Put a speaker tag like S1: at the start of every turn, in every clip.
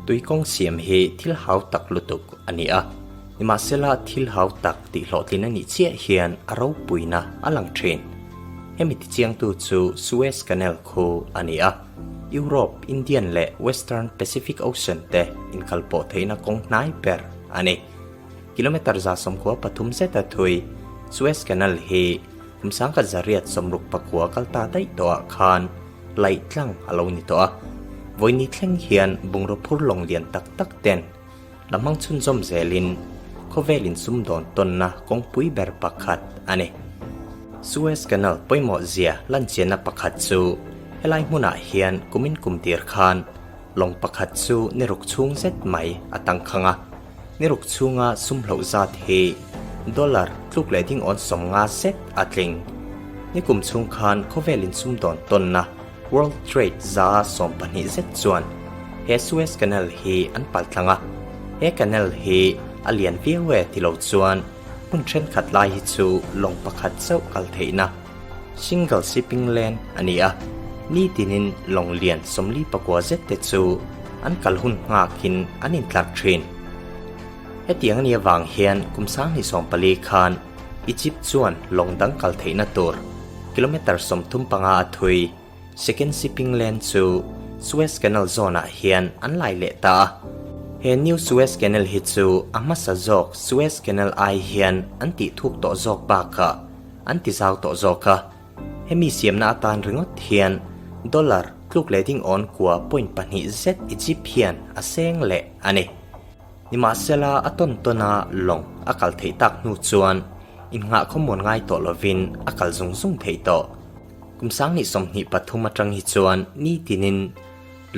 S1: Tuikawng siam hi thil hau tak lutuk a ni a, nimahsela thil hau tak tih hlawhtlin a nih chiah hian a ropuina a lang thin. Hemi tichiangtu chu Suez Canal khu a ni a, Europe, Indian leh Western Pacific Ocean te inkalpawh theihna kawng hnai ber a ni. Kilometre 93 zeta thui Suez Canal hi kum 1869 kal ta daih tawhah khan laih tlang a lo ni tawh a. Vawiini thleng hian bungraw phur lawng lian tak tak ten la hmang chhunzawm zelin khawvel insumdawn tawnna kawngpui ber pakhat a ni. Suez Canal pawimawh zia lanchianna pakhat chu helai hmunah hian kumin kum tir khan lawng pakhat chu ni ruk chhung zet mai a tangkhang a. Ni ruk chhunga sum hloh zat hi dollar tluk leh ding awn 50 zet a tling. Ni kum chhung khan khawvel insumdawn tawnna World Trade 12% zet chuan he Suez Canal hi an pal tlang a. He canal hi a lian viau e ti lo chuan hmun thenkhat lai hi chu lawng pakhat chauh kal theihna single shipping lane a ni a. Nitinin lawng lian 49 zet te chu an kal hun nghakin an intlar thin. Hetiang a nih avang hian kum 2014 khan Egypt chuan lawng dang kal theihna tur kilometre 35 a thui second shipping lane chu Suez Canal zone-ah hian an lai leh ta a. He New Suez Canal hi chu a hmasa zawk Suez Canal ai hian an tih thuk tawh zawk bakah an ti zau tawh zawk a. Hemi siamna atan ringawt hian dollar tluk leh ding awn kua point pahnih zet Egypt hian a seng leh a ni. Nimahsela a tawn tawna lawng a kal theih tak hnu chuan innghah khawmuan ngai tawh lovin a kal zung zung theih tawh. Kum 2023 atang hi chuan nitinin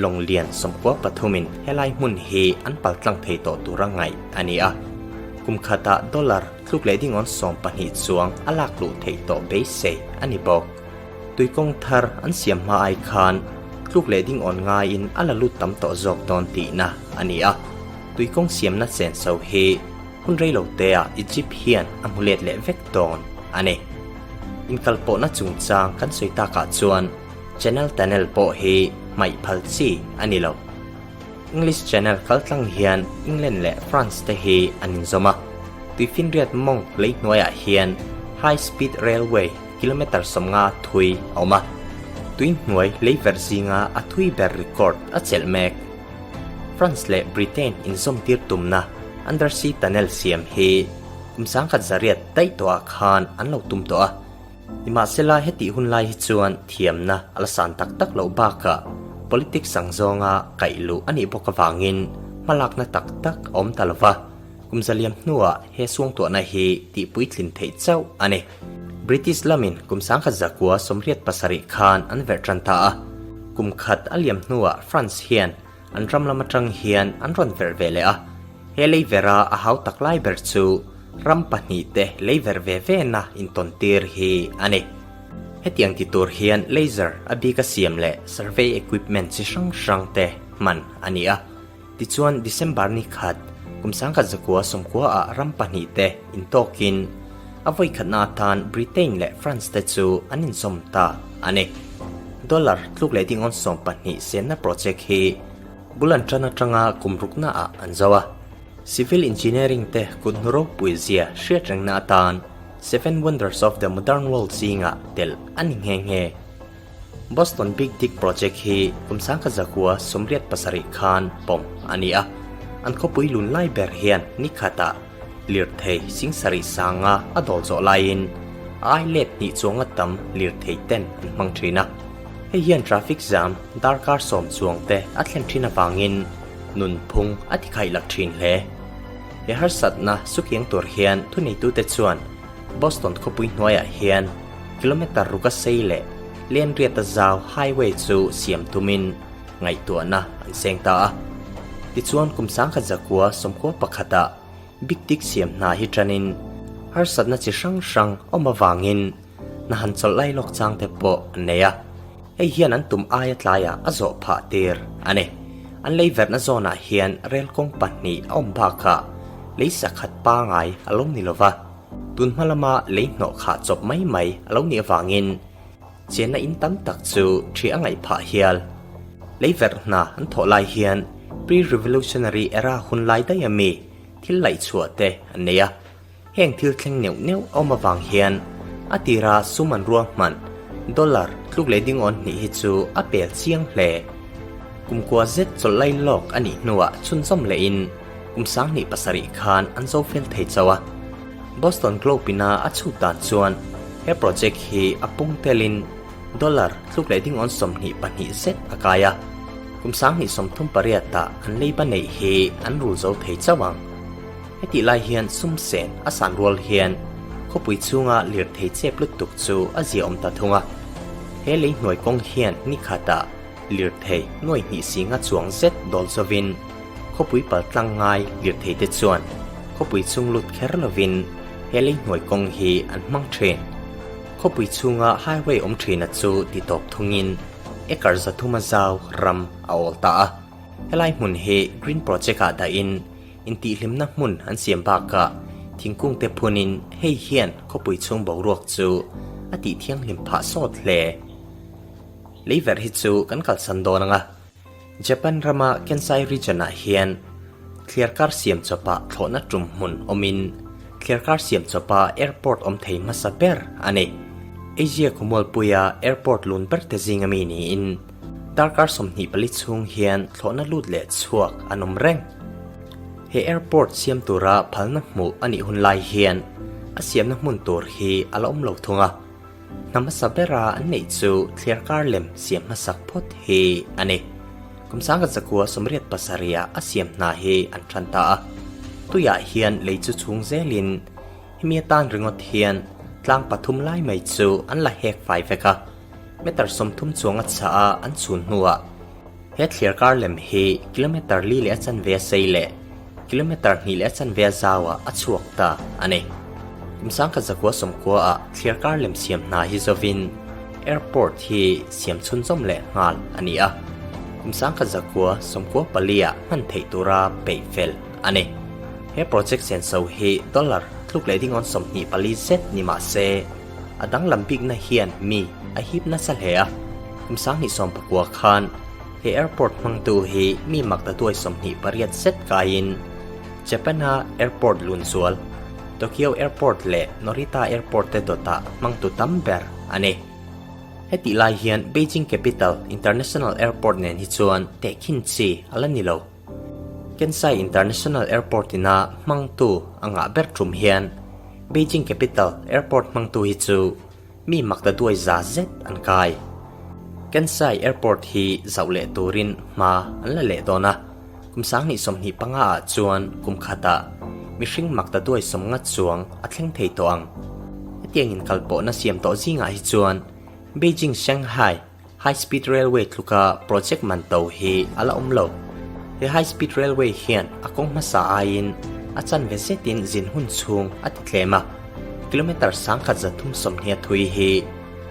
S1: lawng lian 93 in helai hmun hi an paltlang thei tawh tura ngaih a ni a. Kum khatah dollar tluk leh ding awn 12 chuang a lak luh theih tawh beisei a ni bawk. Tuikawng thar an siam hma ai khan tluk leh ding awn ngaiin a la lut tam tawh zawk dawn tihna a ni a. Tuikawng siamna senso hi hun reilo teah Egypt hian a hmu let leh vek dawn a ni. Inkalpawhna chungchang kan sawi takah chuan Channel Tunnel pawh hi hmaih phal chi a ni lo. English Channel kaltlang hian England leh France te hi an inzawm a. Tuifinriat mawng lei hnuaiah hian High Speed Railway kilometre 50 thui a awm a. Tui hnuai lei ver zinga a thui ber record a chelh mek. France leh Britain inzawm tir tumna Undersea Tunnel siam hi kum 1900 daih tawhah khan an lo tum tawh a. Nimahsela hetih hun lai hi chuan thiamna a la san tak tak loh bakah politics ang zawnga kaih luh a nih bawk avangin hmalakna tak tak a awm ta lova, kum zaliam hnuah he suangtuahna hi tihpuitlin theih chauh a ni. British lamin kum 1987 khan an verh tan ta a, kum khat a liam hnuah France hian an ram lam atang hian an rawn verh ve leh a. He lei vera a hau tak lai ber chu ram pahnih te lei verh ve ve na intawn tir hi a ni. Hetiang ti tur hian laser a bik a siam leh survey equipment chi hrang hrang te hman a ni a. Tichuan December ni khat kum 1990 ah ram pahnih te intawkin a vawi khatna atan Britain leh France te chu an inzawm ta a ni. Dollar tluk leh ding awn 12 senna project hi bul an tan atanga kum rukna ah an zo a. Civil engineering te kut hnu ropui zia hriat rengna atan Seven Wonders of the Modern World zingah tel a ni nghe nghe. Boston Big Dig Project hi kum 1987 khan pawm a ni a. An khawpui lun lai ber hian ni khatah lirthei 70,000 sanga a dawl zawh laiin ai let hnih chuanga tam lirthei ten an hmang thin a. Hei hian traffic jam darkar 10 chuang te a thlen thin avangin nun phung a ti khaih lak thin hle. He harsatna sukiang tur hian thuneitute chuan Boston khawpui hnuaiah hian kilometre ruka sei leh len riata zau highway chu siam tumin ngaihtuahna an seng ta a. Tichuan kum 1991 ah Big Dig siam hna hi tanin harsatna chi hrang hrang awm avangin na han chawlh lai lawk chang te pawh an nei a. Hei hian an tum aia tlaiah a zawh phah tir a ni. An lei verhna zawnah hian rel kawng pahnih a awm bakah lei sakhat pangai a lo ni lova. Tun hma lama lei hnawh khah chawp mai mai a lo nih avangin chenna in tam tak chu thi a ngaih phah hial. Lei verh hna an thawh lai hian Pre-Revolutionary era hun lai daih a mi thil laih chhuah te an nei a. Heng thil thleng neuh neuh a awm avang hian a tira sum an ruahman dollar tluk leh dingawn hnih hi chu a pel chiang hle. Kum kua zet chawlh lai lawk a nih hnuah chhunzawm lehin kum 2007 khan an zo fel thei chauh a. Boston Globe ina a chhut dan chuan he project hi a pung telin dollar tluk leh dingawn 22 zet a kai a. Kum 2038 ah an leiba neih hi an rul zo thei chauh ang. Hetih lai hian sum sen a san rual hian khawpui chhunga lirthei chep lutuk chu a ziaawm ta thung a. He lei hnuai kawng hian ni khatah lirthei nuai hnih singa chuang zet dawl zovin khawpui paltlang ngai lirthei te chuan khawpui chhung lut kher lovin he lei hnuai kawng hi an hmang thin. Khawpui chhunga highway awm thina chu ti tawp thungin acre 300 zau ram a awl ta a. Helai hmun hi Green Project ah dahin Intihhlimna hmun an siam bakah thingkung te phunin hei hian khawpui chhung boruak chu a tih thianghlim phah sawt hle. Leiverh hi chu kan kalsan dawn ang a, Japan rama Kansai region ah hian thliarkar siam chawpa thlawhna tum hmun awmin thliarkar siam chawpa airport awm thei hmasa ber a ni. Asia khawmualpuia airport lun ber te zinga mi niin darkar 24 chhung hian thlawhna lut leh chhuak an awm reng. He airport siam tura phalna hmuh a nih hun lai hian a siamna hmun tur hi a la awm lo thung a. Hna hmasa bera an neih chu thliarkar lem siam hmasak phawt hi a ni. Kum 1987 a siam hna hi an tan ta a. Tuiah hian lei chu chhung zelin hemi atan ringawt hian tlang pathum lai mai chu an la hek fai vek a. Meter 30 chuang a chhah a an chhun hnuah He thliarkar lem hi kilometre li leh a chanve a sei leh kilometre hnih leh a chanve a zauah a chhuak ta a ni. Kum 1990 ah thliarkar lem siam hna hi zovin airport hi siam chhunzawm leh nghal a ni a. Kum 1994 ah hman theih tura peih fel a ni. He project senso hi dollar tluk leh dingawn 24 zet ni mah se a danglam bikna hian mi a hip nasa hle a. Kum 2019 khan he airport hmangtu hi mi makta tuai 28 zet kaiin Japan-a airport lun zual Tokyo Airport leh Narita Airport te dawtah hmangtu tam ber a ni. Hetih lai hian Beijing Capital International Airport nen hi chuan tehkhin chi a la ni lo. Kansai International Airport ina hmangtu a ngah ber tum hian Beijing Capital Airport hmangtu hi chu mi makta duai za zet an kai. Kansai Airport hi zauh leh turin hma an la leh dawn a, kum 2025 ah chuan kum khatah mihring makta duai 50 chuang a thleng thei tawh ang. Hetiangin kalpawhna siam tawh zingah hi chuan Beijing Shanghai High Speed Railway tluka project man to hi a la awm lo. He High Speed Railway hian a kawng hmasa aiin a chanve zetin zin hun chhung a ti tlem a, kilometre 1330 a thui hi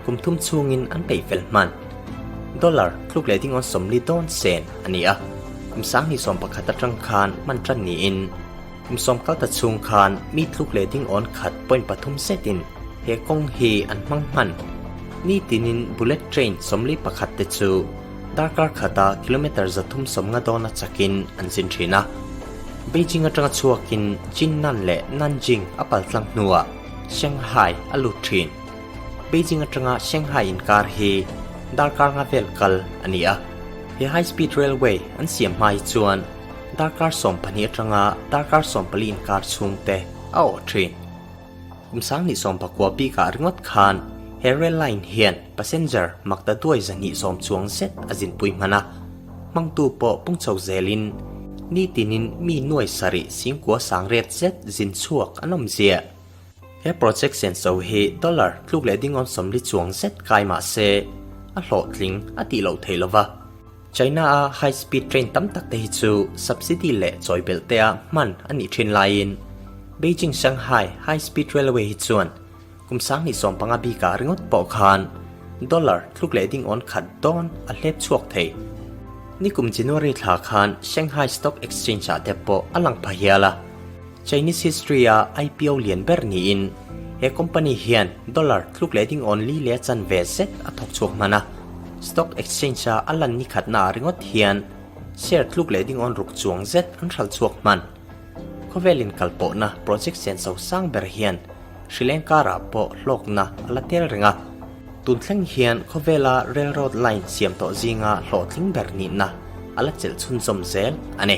S1: kum thum chhungin an peih fel hman. Dollar tluk leh dingawn 40 dawn sen a ni a, kum 2011 atang khan hman tan niin kum 10 kalta chhung khan mi tluk leh dingawn khat point pathum zetin he kawng hi an hmang hman. Ni tinin bullet train 41 te chu darkar khata kilometre 350 dawn a chakin an zin thin a. Beijing atanga chhuakin Jinnan leh Nanjing a paltlang hnuah Shanghai a lut thin. Beijing atanga Shanghai inkar hi darkar nga vel kal a ni a. He high speed railway an siam hma hi chuan darkar 12 atanga darkar 14 inkar chhung te a awh thin. Kum 2019 bikah ringawt khan he rail line hian passenger makta duai 210 chuang zet a zinpui hman a. Hmangtu pawh pung chho zelin ni tinin mi nuai sarih singkua sang ret zet zin chhuak an awm ziah. He project senso hi dollar tluk leh dingawn 40 chuang zet kai mah se a hlawhtling a tih loh thei lova. China a high speed train tam tak te hi chu subsidy leh chawi belh te a hman a nih thin laiin Beijing Shanghai high speed railway hi chuan kum 2015 bikah ringawt pawh khan dollar tluk leh dingawn khat dawn a hlep chhuak thei. Ni kum January thla khan Shanghai Stock Exchange ah te pawh a lang pha hial a. Chinese history a IPO lian ber niin he company hian dollar tluk leh dingawn li leh chanve zet a thawk chhuak hman a. Stock Exchange a a lan ni khatna ah ringawt hian Share tluk leh dingawn ruk chuang zet an hralh chhuak hman. Khawvel inkalpawhna project senso sang ber hian Hrileng karah pawh hlawkna a la tel reng a. Tun thleng hian khawvela railroad line siam tawh zinga hlawhtling ber nihna a la chelh chhunzawm zel a ni.